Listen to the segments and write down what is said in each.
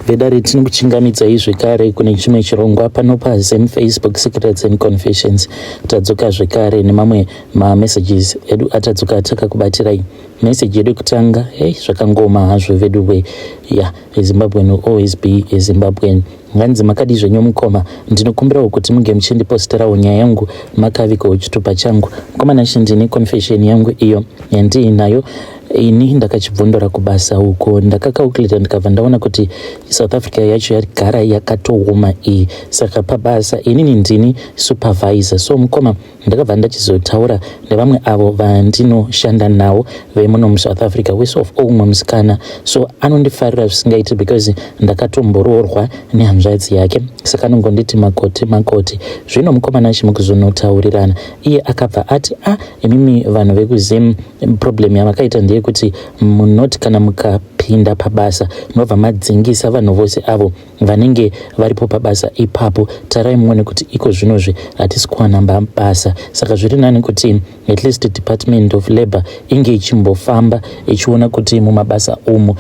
Vedare, tinokuchingamidzai zvekare kune chimwe chirongwa pano paZem Facebook Secrets and Confessions. Tadzoka zvekare nemamwe mamessages edu atadzoka takakubatirai. Message yedu yekutanga, hey, zvakangoma hazvo vedu we. Yeah, a Zimbabwean will always be a Zimbabwean. Nganzi, "Makadi zvenyu mukoma? Ndinokumbirawo kuti munge muchindiposterawo nyaya yangu makavigawo chitupa changu. Mukoma Nashe, ndine confession yangu iyo yandiinayo. Ini ndakachibvondora kubasa uko. Ndakacalculata, ndikabva ndaona kuti South Africa yacho yagara yakatooma iyi. Saka pabasa inini ndini supervisor. So mukoma, ndakabva ndachizotaura nevamwe avo vandinoshanda navo vemuno muSouth Africa, worst of all umwe musikana. So anondifarira zvisingaiti because ndakatomboroorwa nehanzvadzi yake, saka anongonditi makoti, makoti. Zvino mukoma Nashe, mukuzonotaurirana, iye akabva ati, 'A ah, imimi vanhu vekuZim, problem yamakaita ndeyekuti munoti kana mukapinda pabasa munobva madzingisa vanhu vose avo vanenge varipo pabasa ipapo. Tarai muone kuti iko zvinozvi hatisi kuwana mabasa. Saka zviri nani kuti at least Department of Labour inge ichimbofamba ichiona kuti mumabasa umu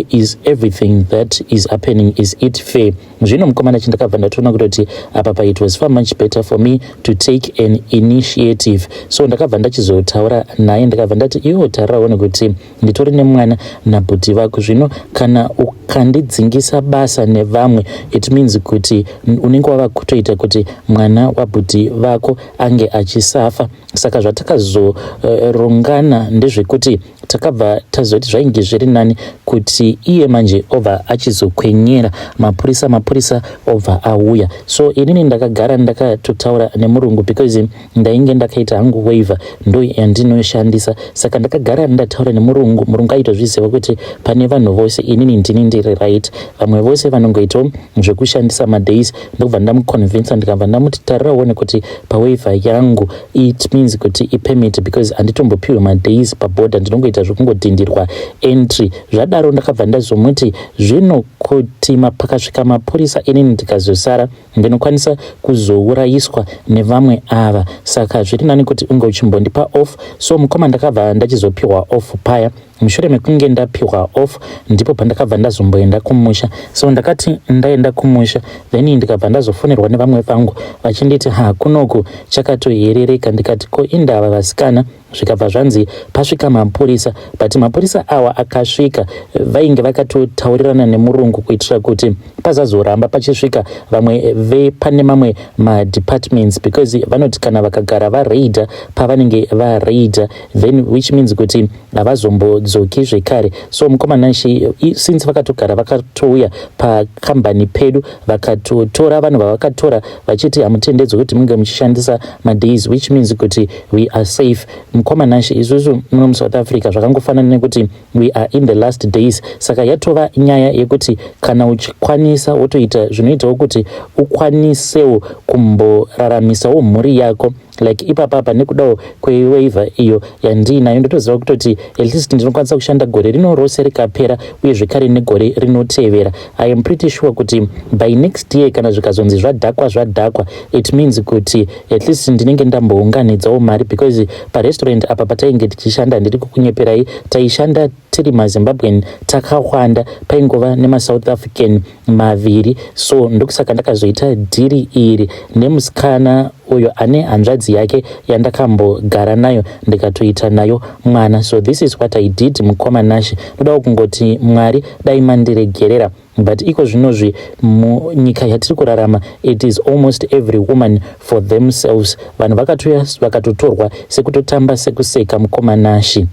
is everything that is happening, is it fair?' Zvino mukoma Nashe, ndakabva ndatoona kutoti apa pa it was far much better for me to take an initiative. So ndakabva ndachizotaura naye, ndakabva ndati, 'Iwo tarirawo nekuti nditori nemwana nabhuti vako. Zvino kana ukandidzingisa basa nevamwe, it means kuti unenge wava kutoita kuti mwana wabhuti vako ange achisafa.' Saka zvatakazorongana ndezvekuti takabva tazoti zvainge zviri nani kuti iye manje obva achizokwenyera mapurisa, mapurisa obva auya. So inini ndakagara ndakatotaura nemurungu because ndainge ndakaita hangu waiver, ndo yandinoshandisa. Saka ndakagara ndataura nemurungu. Murungu aitozviziva kuti pane vanhu vose inini ndini ndiri right, vamwe vose vanongoitawo zvekushandisa madays. Ndobva ndamuconvinsa, ndikabva ndamuti, tarirawo nekuti pawaiver yangu it means kuti ipermit, because handitombopiwe madays paborder, ndinongoita zvekungodhindirwa entry. Zvadaro ndakabva ndazomuti, zvino kuti pakasvika mapurisa, inini ndikazosara, ndinokwanisa kuzourayiswa nevamwe ava. Saka zviri nani kuti unge uchimbondipa off. So mukoma, ndakabva ndachizopiwa off paya. Mushure mekunge ndapiwa off, ndipo pandakabva ndazomboenda kumusha. So ndakati ndaenda kumusha, then ndikabva ndazofonerwa nevamwe vangu vachinditi, 'Ha, kunoku chakatoherereka.' Ndikati, 'Ko indava vasikana?' Zvikabva zvanzi pasvika mapurisa, but mapurisa awa akasvika vainge vakatotaurirana nemurungu kuitira kuti pasazoramba pachisvika vamwe vepane mamwe madepartments, because vanoti kana vakagara varaida pavanenge varaida, then which means kuti havazombodzoki zvekare. So mukoma Nashe, since vakatogara vakatouya pakambani pedu, vakatotora vanhu vavakatora vachiti hamutendedzwi kuti munge muchishandisa madays, which means kuti we are safe. Mukoma Nashe, isusu muno muSouth Africa zvakangofanana nekuti we are in the last days. Saka yatova nyaya yekuti kana uchikwanisa wotoita zvinoitawo kuti ukwanisewo kumboraramisawo mhuri yako. Like ipapapa, nekudawo kwewaiver iyo yandiinayo, ndotoziva kutoti at least ndinokwanisa kushanda gore rino rose rikapera, uye zvekare negore rinotevera. I am pretty sure kuti by next year, kana zvikazonzi zvadhakwa zvadhakwa, it means kuti at least ndinenge ndambounganidzawo mari, because parestaurant apa patainge tichishanda, ndiri kukunyeperai, taishanda tiri maZimbabwean takawanda, paingova nemaSouth African maviri. So ndokusaka ndakazoita dhiri iri nemusikana uyo ane hanzvadzi yake yandakambogara nayo, ndikatoita nayo mwana. So this is what I did. Mukoma Nashe, ndodawo kungoti Mwari dai mandiregerera, but iko zvinozvi munyika yatiri kurarama, it is almost every woman for themselves. Vanhu vakatouya vakatotorwa sekutotamba, sekuseka. Mukoma Nashe,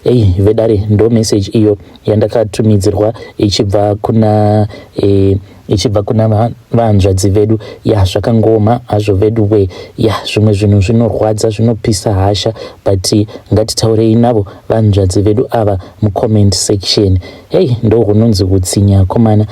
ei, vedare, ndo message iyo yandakatumidzirwa ichibva kuna vanzvadzi vedu. Ya, zvakangoma hazvo vedu we. Ya, zvimwe zvinhu zvinorwadza, zvinopisa hasha, but ngatitaurei navo vanzvadzi vedu ava mucomment section. Hei, ndo hunonzi utsinya, komana,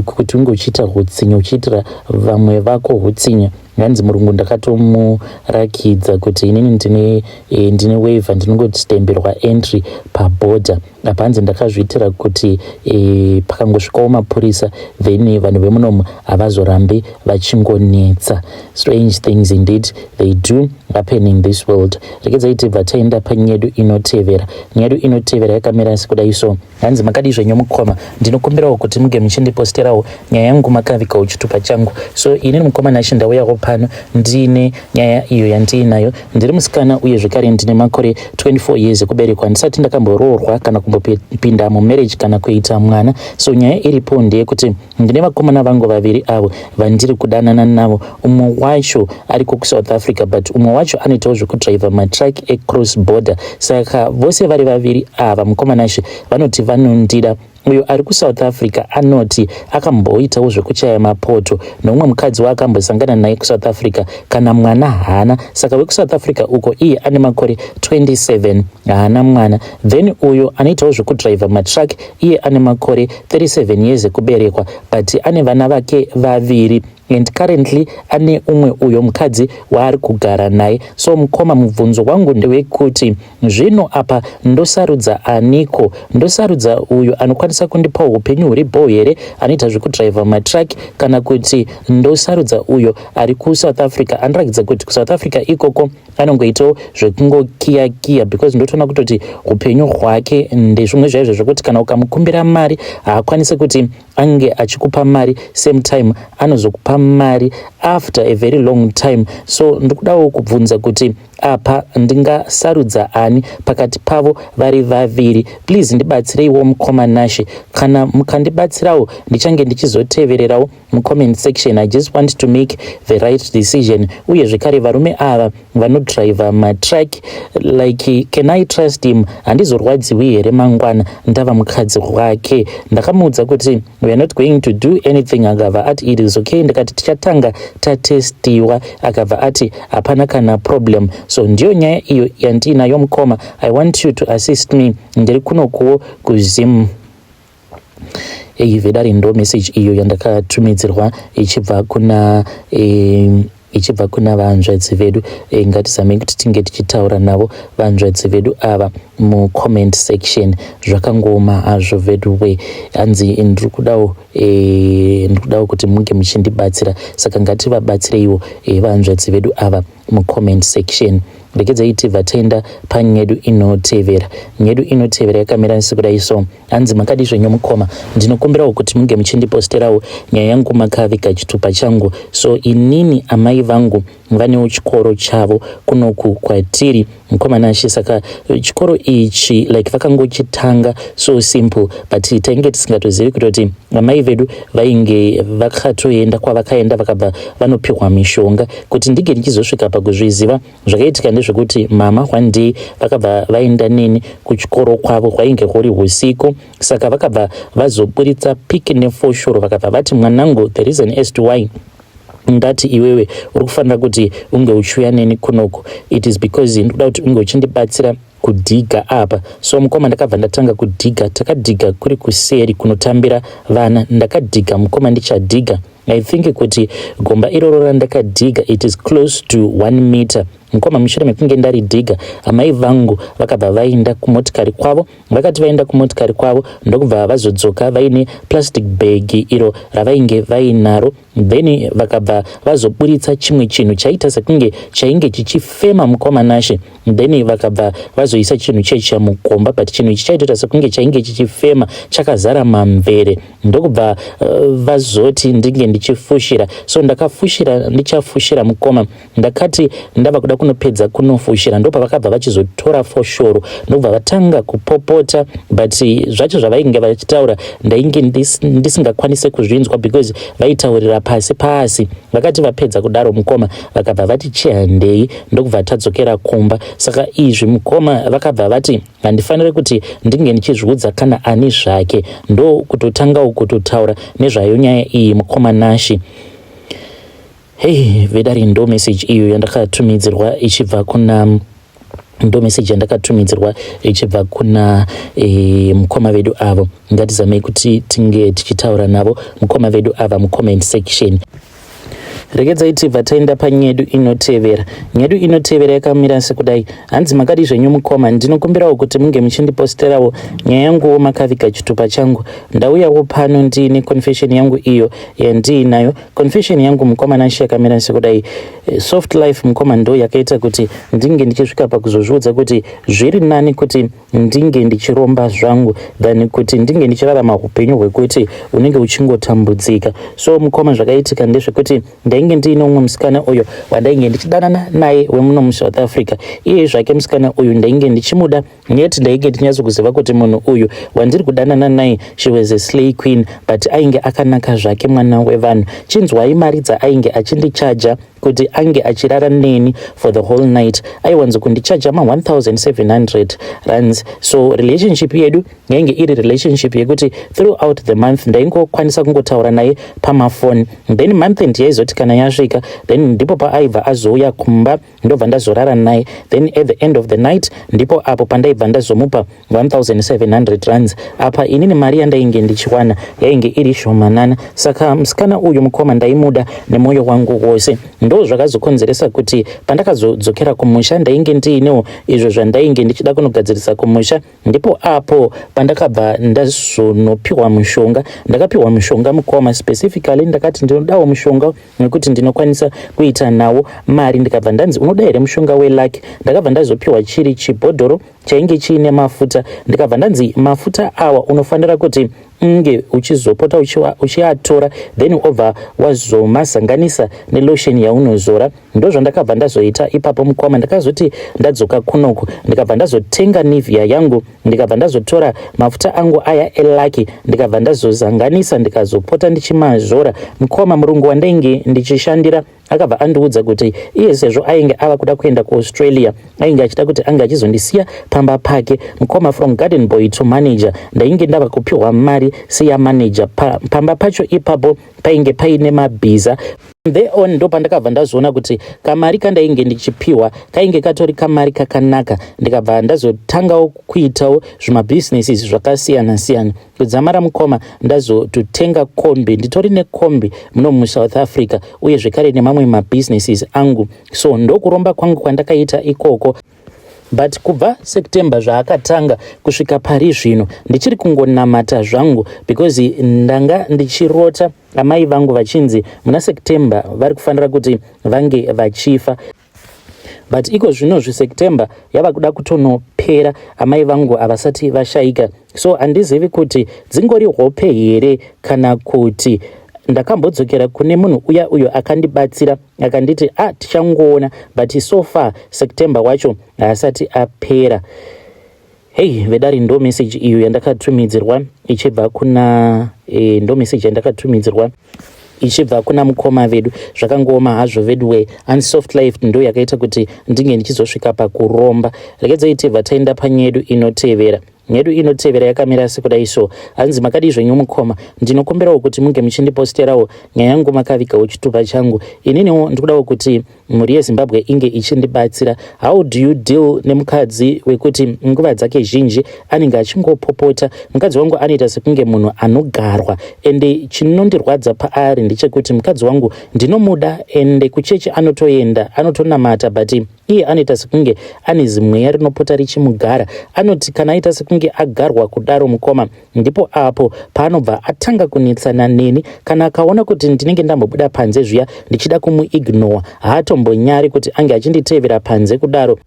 kuti unge uchiita utsinya, uchiitira vamwe vako utsinya. Nganzi murungu ndakatomurakidza kuti inini ndine waiver, ndinongotembерwa entry paborder. Apa hanzi ndakazviitira kuti e, pakangosvikawo mapurisa then vanhu vemunomu havazorambi vachingonetsa. Strange things indeed they do happen in this world. Regedzai tibva taenda panyedu inotevera. Nyedu inotevera yakamira sekudai so. Hanzi makadii zvenyu mukoma, ndinokumbirawo kuti muge muchindiposterawo nyaya yangu makavikawo chitupa changu. So ini mukoma Nashe ndauyawo pano ndine nyaya iyo yandiinayo. Ndiri musikana uye zvekare ndine makore 24 years ekuberekwa, ndisati ndakamboroorwa kana kumbopinda mumarriage kana kuita mwana. So nyaya iripo ndeyekuti ndine vakomana vangu vaviri avo vandiri kudanana navo. Umwe wacho ariko kuSouth Africa, but umwe wacho anoitawo zvekudriver matruck ecross border. Saka vose vari vaviri ava, mukoma Nashe, vanoti vanondida. Uyo ari kuSouth Africa anoti akamboitawo zvekuchaya mapoto neumwe mukadzi waakambosangana naye kuSouth Africa, kana mwana haana. Saka wekuSouth Africa uko iye ane makore 27, haana mwana. Then uyo anoitawo zvekudriver matruck, iye ane makore 37 years ekuberekwa, but ane vana vake vaviri and currently ane umwe uyo mukadzi waari kugara naye. So mukoma, mubvunzo wangu ndewekuti zvino apa ndosarudza aniko? Ndosarudza uyo anokwanisa kundipa upenyu huri bho here, anoita zvekudriver matruck, kana kuti ndosarudza uyo ari kuSouth Africa, anoratidza kuti kuSouth Africa ikoko anongoitawo zvekungokiyakiya? Because ndotoona kutoti upenyu hwake ndezvimwe zvaizvo zvekuti kana ukamukumbira mari haakwanisi kuti ange achikupa mari same time, anozokupa mari after a very long time. So ndikudawo kubvunza kuti apa ndingasarudza ani pakati pavo vari vaviri? Please ndibatsireiwo, mukoma Nashe. Kana mukandibatsirawo ndichange ndichizotevererawo mucomment section. I just want to make the right decision. Uye zvekare varume ava vanodriver matruck, like, can I trust him? Handizorwadziwi here mangwana ndava mukadzi wake? Ndakamuudza kuti we are not going to do anything, akabva ati it is okay. Ndikati tichatanga tatestiwa, akabva ati hapana kana problem. So ndiyo nyaya iyo yandiinayo, mukoma. I want you to assist me. Ndiri kunokuwo kuZim. Ei, vedare, ndo message iyo yandakatumidzirwa ichibva kuna vanzvadzi vedu. Ngatizamei kuti tinge tichitaura navo vanzvadzi vedu ava mucomment section. Zvakangooma hazvo vedu we. Hanzi ndiri kudawo kuti munge muchindibatsira, saka ngativabatsireiwo vanzvadzi vedu ava mucomment section. Regedzai tibva taenda panyedu inotevera. Nyedu inotevera yakamira sekudai so. Hanzi makadi zvenyu mukoma, ndinokumbirawo kuti munge muchindiposterawo nyaya yangu makaviga chitupa changu. So inini amai vangu vanewo chikoro chavo kunoku kwatiri, mukoma Nashe. Saka chikoro ichi, like, vakangochitanga so simple, but tainge tisingatozivi kutoti amai vedu vainge vakatoenda kwavakaenda, vakabva vanopiwa mishonga. Kuti ndinge ndichizosvika pakuzviziva, zvakaitika ndezvekuti mama one day vakabva vaenda neni kuchikoro kwavo. Hwainge huri usiku, saka vakabva vazoburitsa piki nefoshoro, vakabva vati, "Mwanangu, the reason as to why ndati iwewe uri kufanira kuti unge uchiuya neni kunoko, it is because ndikuda kuti unge uchindibatsira kudhiga apa." So mukoma, ndakabva ndatanga kudhiga. Takadhiga kuri kuseri kunotambira vana. Ndakadhiga, mukoma, ndichadhiga, I think kuti gomba iroro randakadhiga, it is close to 1 meter, mukoma. Mushure mekunge ndaridhiga, amai vangu vakabva vaenda kumotikari kwavo. Vakati vaenda kumotikari kwavo, ndokubva vazodzoka vaine plastic bag iro ravainge vainaro. Then vakabva vazoburitsa chimwe chinhu chaita sekunge chainge chichifema, mukoma Nashe. Then vakabva vazoisa chinhu checha mugomba, but chinhu ichi chaitoita sekunge chainge chichifema, chakazara mamvere. Ndokubva vazoti ndinge ndichifushira. So ndakafushira. Ndichafushira, mukoma, ndakati ndava kuda kunopedza kunofushira, ndopavakabva vachizotora foshoro, ndobva vatanga kupopota. But zvacho zvavainge vachitaura ndainge ndisingakwanisi kuzvinzwa because vaitaurira pasi pasi. Vakati vapedza kudaro, mukoma, vakabva vati chihandei, ndokubva tadzokera kumba. Saka izvi, mukoma, vakabva vati handifaniri kuti ndinge ndichizviudza kana ani zvake. Ndo kutotangawo kutotaura nezvayo nyaya iyi, mukoma Nashi. Hei, vedare, ndo message iyo yandakatumidzirwa ichibva kuna ndo message yandakatumidzirwa ichibva kuna mukoma vedu avo. Ngatizamei kuti tinge tichitaura navo mukoma vedu ava mucomment section. Regedzai tibva taenda panyedu inotevera. Nyedu inotevera yakamira sekudai. Hanzi makadii zvenyu mukoma, ndinokumbirawo kuti munge muchindiposterawo nyaya yanguwo makaviga chitupa changu. Ndauyawo pano ndiine confession yangu iyo yandiinayo. Confession yangu mukoma Nashe yakamira sekudai. Eh, soft life mukoma ndo yakaita kuti ndinge ndichisvika pakuzozviudza kuti zviri nani kuti ndinge ndichiromba zvangu than kuti ndinge ndichirarama upenyu hwekuti unenge uchingotambudzika. So mukoma, zvakaitika ndezvekuti ndainge ndiine umwe musikana uyo wandainge ndichidanana naye wemuno muSouth Africa. Iye zvake musikana uyu ndainge ndichimuda, yet ndainge ndichinyatsokuziva kuti munhu uyu wandiri kudanana naye, she was a slay queen, but ainge akanaka zvake mwana wevanhu. Chinzwai mari dzaainge achindichaja kuti ange achirara neni for the whole night. Aiwanzo kundichaja ma1700 rands. So relationship yedu yainge iri relationship yekuti throughout the month ndaingokwanisa kungotaura naye pamafoni. Then month end yaizoti kana yasvika, then ndipo paaibva azouya kumba, ndobva ndazorara naye. Then at the end of the night ndipo apo pandaibva ndazomupa 1700 rands. Apa inini mari yandainge ndichiwana yainge iri shomanana. Saka musikana uyu mukoma ndaimuda nemwoyo wangu wose. Ndo zvakazokonzeresa kuti pandakazodzokera kumusha, ndainge ndiinewo izvo zvandainge ndichida kunogadzirisa kumusha. Ndipo apo pandakabva ndazonopiwa mushonga. Ndakapiwa mushonga mukoma. Specifically ndakati ndinodawo mushonga nekuti ndinokwanisa kuita nawo mari. Ndikabva ndanzi, "Unoda here mushonga weluck?" Ndakabva ndazopiwa chiri chibhodhoro chainge chiine mafuta. Ndikabva ndanzi, "Mafuta awa unofanira kuti unge uchizopota uchiatora, then obva wazomazanganisa nelotion yaunozora." Ndo zvandakabva ndazoita ipapo mukoma. Ndakazoti ndadzoka kunoku, ndikabva ndazotenga Nivea yangu, ndikabva ndazotora mafuta angu aya elucky, ndikabva ndazozanganisa, ndikazopota ndichimazora mukoma. Murungu wandainge ndichishandira akabva andiudza kuti iye sezvo ainge ava kuda kuenda kuAustralia, ainge achida kuti ange achizondisiya pamba pake. Mukoma, from garden boy to manager, ndainge ndava kupiwa mari seyamanager. Pamba pacho ipapo painge paine mabhiza. There on ndo pandakabva ndazoona kuti kamari kandainge ndichipiwa kainge katori kamari kakanaka. Ndikabva ndazotangawo kuitawo zvimabhizinesi zvakasiyana siyana. Kudzamara mukoma ndazototenga kombi. Nditori nekombi muno muSouth Africa, uye zvekare nemamwe mabhizinesis angu. So ndokuromba kwangu kwandakaita ikoko. But kubva September zvaakatanga kusvika pari zvino, ndichiri kungonamata zvangu, because ndanga ndichirota amai vangu vachinzi muna September vari kufanira kuti vange vachifa. But iko zvino zviSeptember yava kuda kutonopera, amai vangu havasati vashayika. So handizivi kuti dzingori hope here kana kuti ndakambodzokera kune munhu uya uyo akandibatsira akanditi, "A ah, tichangoona." But so far September wacho haasati apera. Hei vedari, ndo message iyo yandakatumidzirwa ichibva kuna ndo message yandakatumidzirwa ichibva kuna mukoma vedu. Zvakangooma hazvo veduwe. And soft life ndo yakaita kuti ndinge ndichizosvika pakuromba. Regedzai tibva taenda panyedu inotevera. Nyedu inotevera yakamira sekudai so. Hanzi, "Makadii zvenyu mukoma? Ndinokumbirawo kuti munge muchindiposterawo nyaya yangu makavigawo chitupa changu. Ininiwo ndikudawo kuti mhuri yeZimbabwe inge ichindibatsira. How do you deal nemukadzi wekuti nguva dzake zhinji anenge achingopopota? Mukadzi wangu anoita sekunge munhu anogarwa, ende chinondirwadza paari ndechekuti mukadzi wangu ndinomuda, ende kuchechi anotoenda, anotonamata, but iye anoita sekunge ane zimweya rinopota richimugara. Anoti kana aita sekunge agarwa kudaro mukoma, ndipo apo paanobva atanga kunetsana neni. Kana akaona kuti ndinenge ndambobuda panze zviya ndichida kumuignore, haatombonyari kuti ange achinditevera panze kudaro.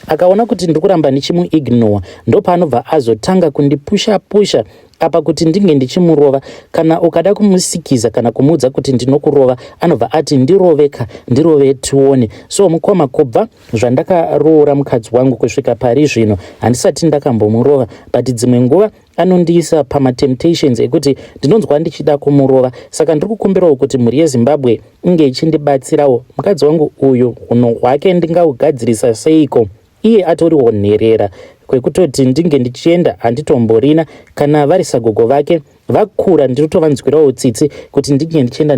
Akaona kuti ndiri kuramba ndichimuignore, ndopaanobva azotanga kundipusha pusha apa kuti ndinge ndichimurova. Kana ukada kumusikiza kana kumuudza kuti ndinokurova, anobva ati, 'Ndiroveka, ndirove tione.' So mukoma, kubva zvandakaroora mukadzi wangu kusvika pari zvino, handisati ndakambomurova, but dzimwe nguva anondiisa pamatemptations ekuti ndinonzwa ndichida kumurova. Saka ndiri kukumbirawo kuti mhuri yeZimbabwe inge ichindibatsirawo. Mukadzi wangu uyu, unhu hwake ndingahugadzirisa seiko? Iye atoriwo nherera, kwekutoti ndinge ndichienda handitomborina. Kana vari sagogo vake vakura, ndinotovanzwirawo tsitsi kuti ndinge ndichienda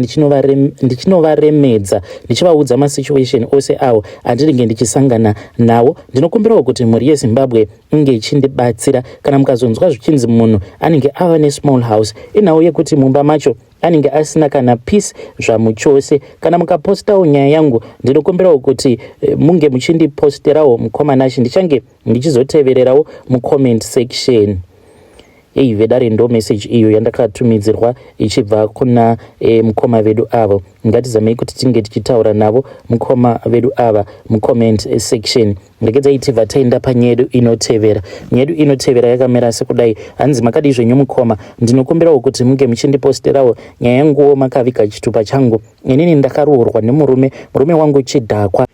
ndichinovaremedza, ndichivaudza masituation ose awo andinenge ndichisangana nawo. Ndinokumbirawo kuti mhuri yeZimbabwe inge ichindibatsira. Kana mukazonzwa zvichinzi munhu anenge ava nesmall house, inhau yekuti mumba macho Anenge asina kana peace zvamuchose. Kana mukapostawo nyaya yangu, ndinokumbirawo kuti munge muchindiposterawo, mukoma Nashe. Ndichange ndichizotevererawo mucomment section. Ei vedare, ndo message iyo yandakatumidzirwa ichibva kuna mukoma vedu avo. Ngatizamei kuti tinge tichitaura navo mukoma vedu ava mucomment section. Regedzai tibva taenda panyaya yedu inotevera. Nyaya yedu inotevera yakamira sekudai. Hanzi, "Makadii zvenyu mukoma? Ndinokumbirawo kuti munge muchindiposterawo nyaya yanguwo makaviga chitupa changu. Inini ndakaroorwa nemurume. Murume wangu chidhakwa.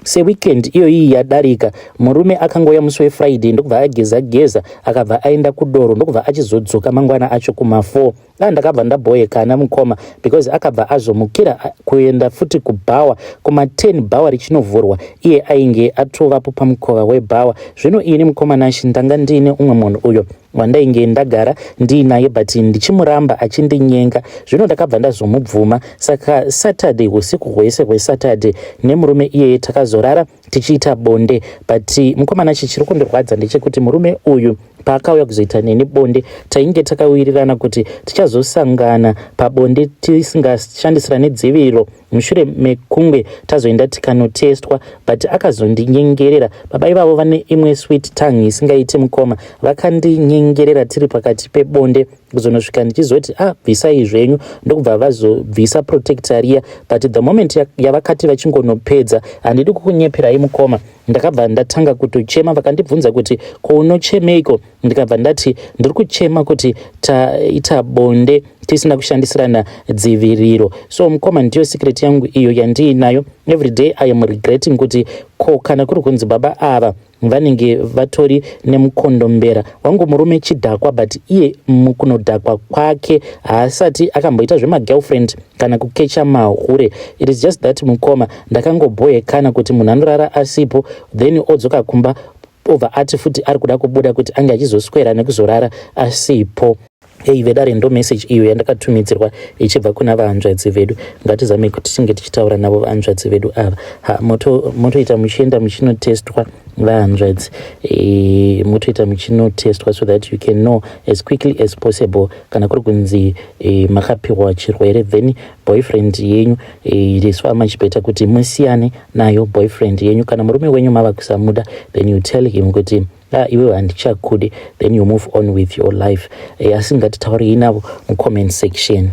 Seweekend iyoyi yadarika, murume akangouya musi weFriday, ndokubva ageza geza, akabva aenda kudoro, ndokubva achizodzoka mangwana acho kuma4. A, ndakabva ndabhoyekana mukoma, because akabva azomukira kuenda futi kubhawa kuma10, bhawa richinovhurwa. Iye ainge atovapo pamukova webhawa. Zvino ini, mukoma Nashi, ndanga ndiine umwe munhu uyo wandainge ndagara ndiinaye, but ndichimuramba achindinyenga. Zvino ndakabva ndazomubvuma. Saka Saturday, usiku hwese hweSaturday nemurume iyeye takazorara tichiita bonde. But mukoma Nashi, chiri kundirwadza ndechekuti murume uyu paakauya kuzoita neni bonde, tainge takawirirana kuti tichazosangana pabonde tisingashandisirane dziviriro mushure mekunge tazoenda tikanotestwa. But akazondinyengerera. Baba ivavo vane imwe sweet tongue isingaiti, mukoma. Vakandinyengerera tiri pakati pebonde kuzonosvika ndichizoti, 'Ah, bvisai zvenyu.' Ndokubva vazobvisa protector riya. But the moment yavakati vachingonopedza, handidi kukunyeperai mukoma, ndakabva ndatanga kutochema. Vakandibvunza kuti, 'Ko unochemeiko?' Ndikabva ndati ndiri kuchema kuti taita bonde tisina kushandisirana dziviriro. So mukoma, ndiyo secret yangu iyo yandiinayo. Every day I am regretting kuti ko kana kuri kunzi baba ava vanenge vatori nemukondombera. Wangu murume chidhakwa, but iye mukunodhakwa kwake haasati akamboita zvemagirlfriend kana kukecha mahure. It is just that, mukoma, ndakangobhoyekana kuti munhu anorara asipo, then odzoka kumba, obva ati futi ari kuda kubuda kuti ange achizoswera nekuzorara asipo." Ei vedare, ndo message iyo yandakatumidzirwa ichibva kuna vahanzvadzi vedu. Ngatizamei kuti tinge tichitaura navo vahanzvadzi vedu ava. Ha, motoita muchienda muchinotestwa, vahanzvadzi. Motoita muchinotestwa so that you can know as quickly as possible kana kuri kunzi makapiwa chirwere. Then boyfriend yenyu, it is far much better kuti musiyane nayo boyfriend yenyu. Kana murume wenyu mava kusamuda, then you tell him kuti, "Ah, iwewe handichakudi," then you move on with your life. Asi ngatitaurei navo mucomment section.